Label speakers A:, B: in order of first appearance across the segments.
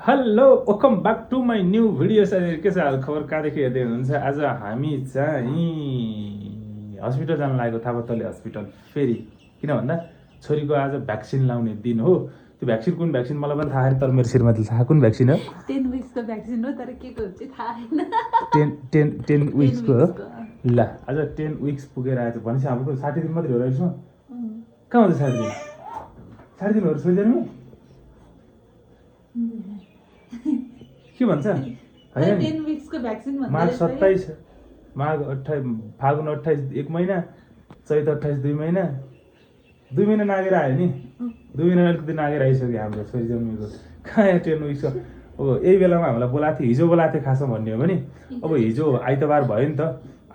A: Hello welcome back to my new video. के छ हाल खबर, कहाँदेखि हेर्दै हुनुहुन्छ? आज हामी चाहिँ हस्पिटल जान लागेको, थापाथली हस्पिटल फेरि। किन भन्दा छोरीको आज भ्याक्सिन लाउने दिन हो। त्यो भ्याक्सिन कुन भ्याक्सिन मलाई पनि थाहा छैन, तर मेरो श्रीमतीले थाहा कुन भ्याक्सिन हो।
B: 10 विक्सको भ्याक्सिन हो, तर के को चाहिँ थाहा छैन।
A: 10 विक्सको हो। ल आज 10 विक्स पुगेर आएछ भनेपछि हाम्रो 60 दिन मात्रै हो रहेछ। कहाँ हुन्छ 60 दिन? 60 दिनहरू छोडिदिनु के भन्छ मार्च 27, माघ 28, फागुन 28 1 महिना, चैत 28 2 महिना, 2 महिना नागेर आयो नि। 2 महिना अलिकति नागेर आइसक्यो हाम्रो छोरी जन्मेको। कहाँ 10 विक्सको अब यही बेलामा हामीलाई बोलाएको थियो, हिजो बोलाएको थियो खासमा भन्ने हो भने। अब हिजो आइतबार भयो नि त,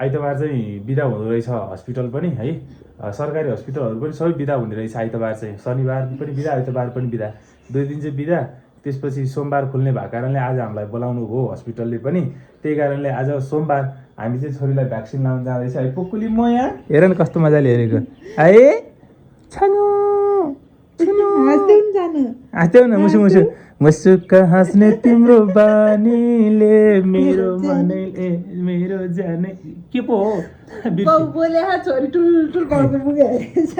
A: आइतबार चाहिँ बिदा हुँदो रहेछ हस्पिटल पनि है, सरकारी हस्पिटलहरू पनि सबै बिदा हुने रहेछ आइतबार चाहिँ। शनिबार पनि बिदा, आइतबार पनि बिदा, 2 दिन चाहिँ बिदा। त्यसपछि सोमबार खुल्ने भएको कारणले आज हामीलाई बोलाउनु भयो हस्पिटलले पनि। त्यही कारणले आज सोमबार हामी चाहिँ छोरीलाई भ्याक्सिन लाउन जाँदैछ है। पुकुली म यहाँ हेर न कस्तो मजाले हेरेको है। हाँस्देऊ न मुसु मुसु मुसुक हाँस्ने तिम्रो बानीले मेरो मनैले मेरो जाने के पो हो
B: बोले छोरी टुलटुल घरको पुगेछ।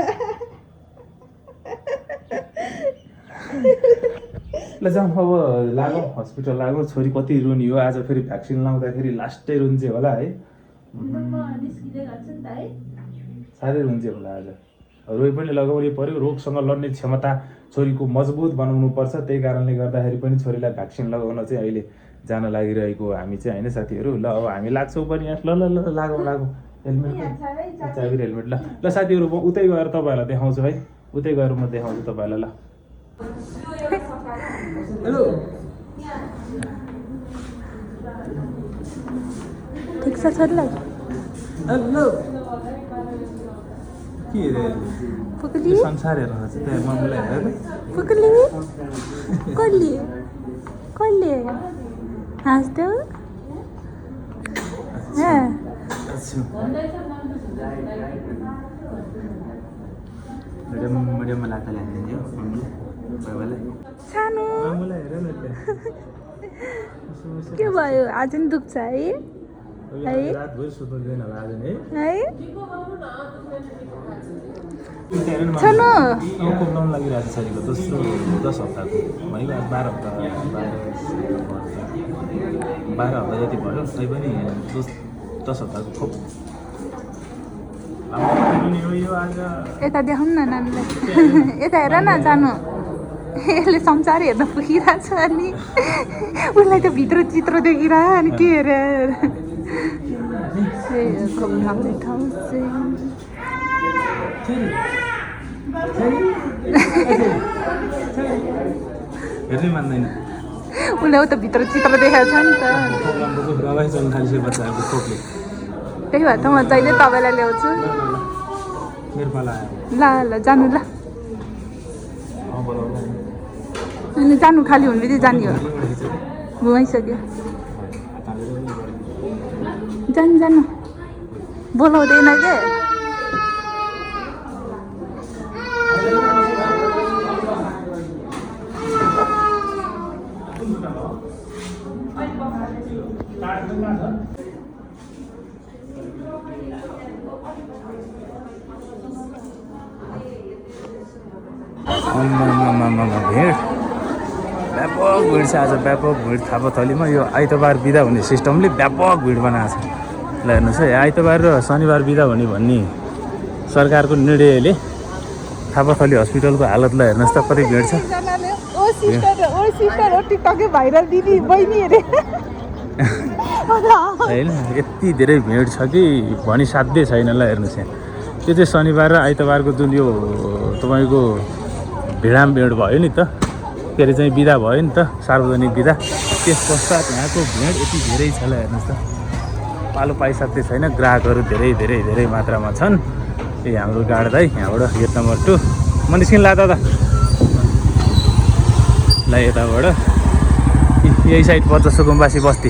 A: ल जाउँ अब लागौँ हस्पिटल लागौँ। छोरी कति रुनी हो आज, फेरि भ्याक्सिन लाउँदाखेरि लास्टै रुन्छ होला है, साह्रै रुन्छ होला आज। रोइ पनि लगाउनै पर्यो, रोगसँग लड्ने क्षमता छोरीको मजबुत बनाउनु पर्छ। त्यही कारणले गर्दाखेरि पनि छोरीलाई भ्याक्सिन लगाउन चाहिँ अहिले जान लागिरहेको हामी चाहिँ होइन साथीहरू। ल अब हामी लाग्छौँ पनि यहाँ। ल ल ल लागौँ लागौँ, हेलमेट चाबी हेलमेट। ल ल साथीहरू म उतै गएर तपाईँहरूलाई देखाउँछु है, उतै गएर म देखाउँछु तपाईँलाई। ल हेलो
B: ठिक छ छोरीलाई।
A: हेलो के
B: पुकली
A: संसार हेर्न छ त्यहाँ मम्मीलाई हेरेर
B: पुकली कसले कसले हाँस्देऊ
A: मिडियममा लाटा ल्याइदियो मम्मीले बाबालाई।
B: सानो
A: मम्मीलाई हेर न
B: के भयो? आज नि दुख्छ है?
A: रातभरि सुत्दैन होला आज नि
B: है
A: छानो लाउन लागिरहेको छ शरीरको दोस्रो 10 हप्ताको भनेको आज 12 हप्ता 12 हप्ता जति भयो। तैपनि 10 हप्ताको खोप
B: यता देखाउनु न नानीलाई। यता हेर न जानु, यसले संसार हेर्न पुगिरहेको छ अनि उसलाई त भित्र चित्र देखिरह्यो अनि के हेरेर खोप लाउने ठाउँ चाहिँ
A: हेर्नै मान्दैन
B: उसले उता भित्र चित्र देखाएको छ नि त।
A: दबाई चल्न थालिसक्यो बच्चाहरूको खोपले।
B: त्यही भएर त म जहिले तपाईँलाई ल्याउँछु।
A: मेरो पाला आयो।
B: ल ल जानु ल, अनि जानु खाली हुने बित्तिकै जाने हो। घुमाइसक्यो जानु जानु बोलाउँदैन के।
A: भिड व्यापक भिड छ आज, व्यापक भिड थापाथलीमा। यो आइतबार बिदा हुने सिस्टमले व्यापक भिड बनाएको छ। ल हेर्नुहोस् है, आइतबार र शनिबार बिदा हुने भन्ने सरकारको निर्णयले थापाथली हस्पिटलको हालतलाई हेर्नुहोस् त कति भिड छ। होइन यति धेरै भिड छ कि भनी साध्यै छैन। ल हेर्नुहोस् यहाँ, त्यो चाहिँ शनिबार र आइतबारको जुन यो तपाईँको भिडाम भिड भयो नि त, के अरे चाहिँ बिदा भयो नि त, सार्वजनिक बिदा। त्यस पश्चात यहाँको भिड यति धेरै छ। ल हेर्नुहोस् त, पालो पाइसक्दै छैन, ग्राहकहरू धेरै धेरै धेरै मात्रामा छन्। यही हाम्रो गाड दाइ यहाँबाट गेट नम्बर 2 म निस्किन ला दादा। ल यताबाट यही साइड 50 गुम्बासी बस्ती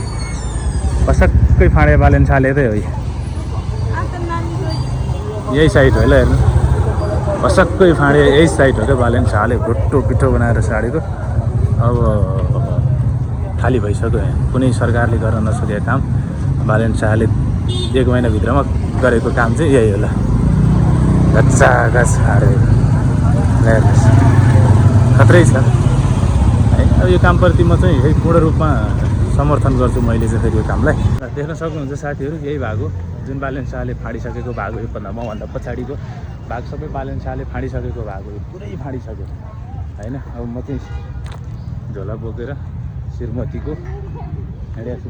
A: पसक्कै फाँडे बालेन छालेरै हो। यही साइड हो। ल हेर्नु पसक्कै फाँडे यही साइड हो क्या, बालेन छाले भुट्टो पिठो बनाएर साडीको। अब खाली भइसक्यो यहाँ कुनै सरकारले गर्न नसकेको काम बालेन शाहले 1 महिनाभित्रमा गरेको काम चाहिँ यही होला गच्चागच हारे खत्रै छ है। अब यो कामप्रति म चाहिँ है पूर्ण रूपमा समर्थन गर्छु मैले चाहिँ फेरि यो कामलाई। देख्न सक्नुहुन्छ साथीहरू यही भाग हो जुन बालेन शाहले फाँडिसकेको भाग हो। योभन्दा मभन्दा पछाडिको भाग सबै बालेन शाहले फाँडिसकेको भाग हो। यो पुरै फाँडिसक्यो होइन। अब म चाहिँ झोला बोकेर श्रीमतीको हिँडेको छु।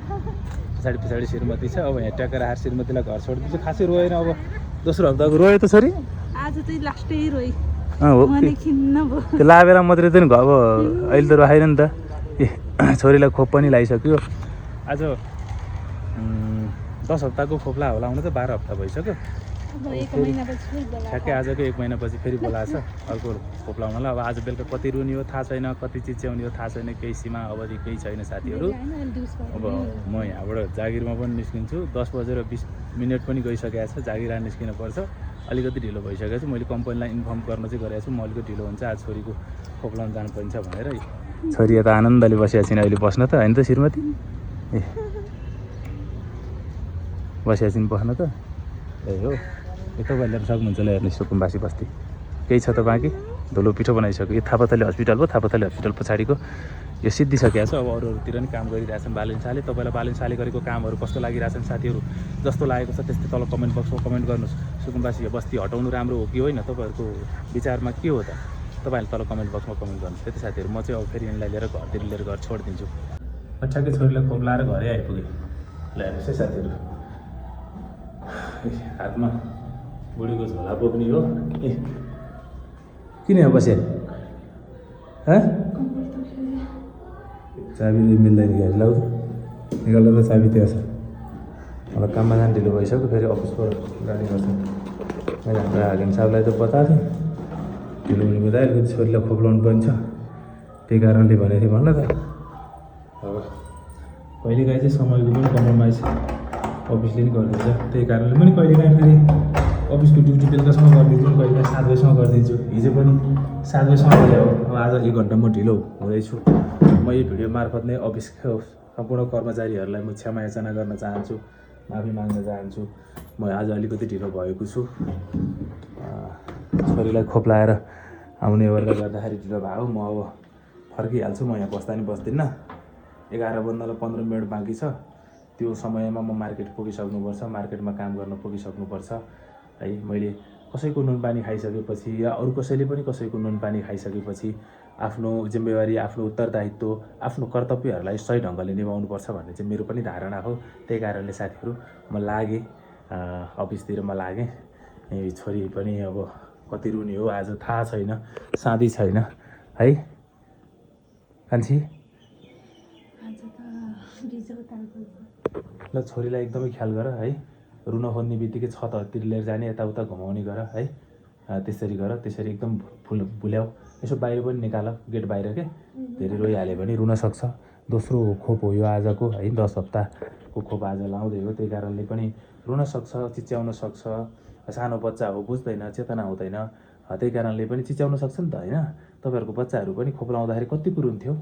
A: पछाडि श्रीमती छ। अब यहाँ ट्याकेर आएर श्रीमतीलाई घर छोडिदिन्छु। खासै रोएन। अब दोस्रो हप्ताको रोयो त छोरी
B: आज चाहिँ लास्टै रोइ
A: हो त्यो लाभेर मात्रै त नि अब अहिले त राखेन नि त। छोरीलाई खोप पनि लगाइसक्यो। आज 10 हप्ताको खोप ला होला आउनु त 12 हप्ता भइसक्यो। ठ्याक्कै आजको 1 महिनापछि फेरि बोलाएको छ अर्को खोप लाउनलाई। अब आज बेलुका कति रुनी हो थाहा छैन, कति चिच्याउने हो थाहा छैन, केही सीमा अवधि केही छैन साथीहरू। अब म यहाँबाट जागिरमा पनि निस्किन्छु। 10:20 पनि गइसकेको छ। जागिर निस्किनु पर्छ। अलिकति ढिलो भइसकेको छ। मैले कम्पनीलाई इन्फर्म गर्न चाहिँ गरेको छु म अलिकति ढिलो हुन्छ आज छोरीको खोप लाउन जानुपर्छ भनेर। छोरी यता आनन्दले बसिया छिन् अहिले बस्न त होइन त श्रीमती ए बसिया छिन् बस्न त ए हो। यो तपाईँहरूले सक्नुहुन्छ ल हेर्नु सुकुम्बासी बस्ती केही छ त बाँकी धुलो पिठो बनाइसक्यो। यो थापाथली हस्पिटल हो। थापाथली हस्पिटल पछाडिको यो सिद्धिसकेको छ। अब अरूतिर नि काम गरिरहेछन् बालेन शाहले। तपाईँलाई बालेन शाहले गरेको कामहरू कस्तो लागिरहेछन् साथीहरू जस्तो लागेको छ त्यस्तै तल कमेन्ट बक्समा कमेन्ट गर्नुहोस्। सुकुम्बासी बस्ती हटाउनु राम्रो हो कि होइन तपाईँहरूको विचारमा के हो त तपाईँहरूले तल कमेन्ट बक्समा कमेन्ट गर्नुहोस्। त्यति साथीहरू म चाहिँ अब फेरि यिनलाई लिएर घरतिर लिएर घर छोडिदिन्छु। ठ्याक्कै छोरीलाई खोप लाएर घरै आइपुगेँ। ल हेर्नुहोस् है साथीहरू हातमा बुढीको झोला बोक्ने हो ए किन यहाँ बस्यो चाबी मिल्दैन कि ल निकाल्दा त चाबी त्यो छ। अब काममा जानु ढिलो भइसक्यो। फेरि अफिसको गाडी गर्छ। मैले हाम्रो हाकिम साहबलाई त बताएको थिएँ ढिलो हुने बित्दा अलिकति छोरीलाई खोप लाउनु पनि छ त्यही कारणले भनेको थिएँ भन्न त। अब कहिलेकाहीँ चाहिँ समयको पनि कम्प्रोमाइज अफिसले नि गरिदिन्छ। त्यही कारणले पनि कहिलेकाहीँ फेरि अफिसको ड्युटी बेलुकासम्म गरिदिन्छु कहिलेकाहीँ 7 बजीसम्म गरिदिन्छु। हिजो पनि 7 बजीसम्म गरे हो। अब आज 1 घन्टा म ढिलो हुँदैछु। म यो भिडियो मार्फत नै अफिसको सम्पूर्ण कर्मचारीहरूलाई म क्षमा याचना गर्न चाहन्छु, माफी माग्न चाहन्छु। म आज अलिकति ढिलो भएको छु। छोरीलाई खोप लाएर आउने ओर्दा गर्दाखेरि ढिलो भयो। म अब फर्किहाल्छु। म यहाँ बस्दा नि बस्दिनँ। 11 बज्नलाई 15 मिनट बाँकी छ। त्यो समयमा म मार्केट पुगिसक्नुपर्छ। मार्केटमा काम गर्न पुगिसक्नुपर्छ है। मैले कसैको नुनपानी खाइसकेपछि या अरू कसैले पनि कसैको नुनपानी खाइसकेपछि आफ्नो जिम्मेवारी, आफ्नो उत्तरदायित्व, आफ्नो कर्तव्यहरूलाई सही ढङ्गले निभाउनुपर्छ भन्ने चाहिँ मेरो पनि धारणा हो। त्यही कारणले साथीहरू म लागेँ अफिसतिर म लागेँ। छोरी पनि अब कति रुनी हो आज थाहा छैन, साँधी छैन है कान्छी। ल छोरीलाई एकदमै ख्याल गर है। रुन खोज्ने बित्तिकै छतहरूतिर लिएर जाने, यताउता घुमाउने गर है। त्यसरी गर। त्यसरी एकदम भुल्याऊ। यसो बाहिर पनि निकाल गेट बाहिर के धेरै रोइहाल्यो भने रुन सक्छ। दोस्रो खोप हो यो आजको है। 10 हप्ताको खोप आज लाउँदै हो। त्यही कारणले पनि रुन सक्छ, चिच्याउन सक्छ। सानो बच्चा हो बुझ्दैन, चेतना हुँदैन। त्यही कारणले पनि चिच्याउन सक्छ नि त होइन। तपाईँहरूको बच्चाहरू पनि खोप लाउँदाखेरि कतिको रुन्थ्यो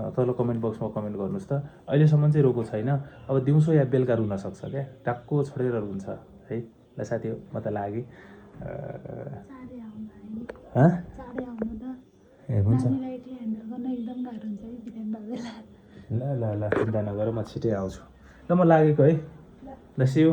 A: तल कमेन्ट बक्समा कमेन्ट गर्नुहोस् त। अहिलेसम्म चाहिँ रोएको छैन। अब दिउँसो या बेलुका रुन सक्छ क्या टाक्को छोडेर रुन्छ है। ल साथी हो म त लागेँ ए हुन्छ ल ल ल चिन्ता नगर म छिटै आउँछु। ल म लागेको है। ल सी यू।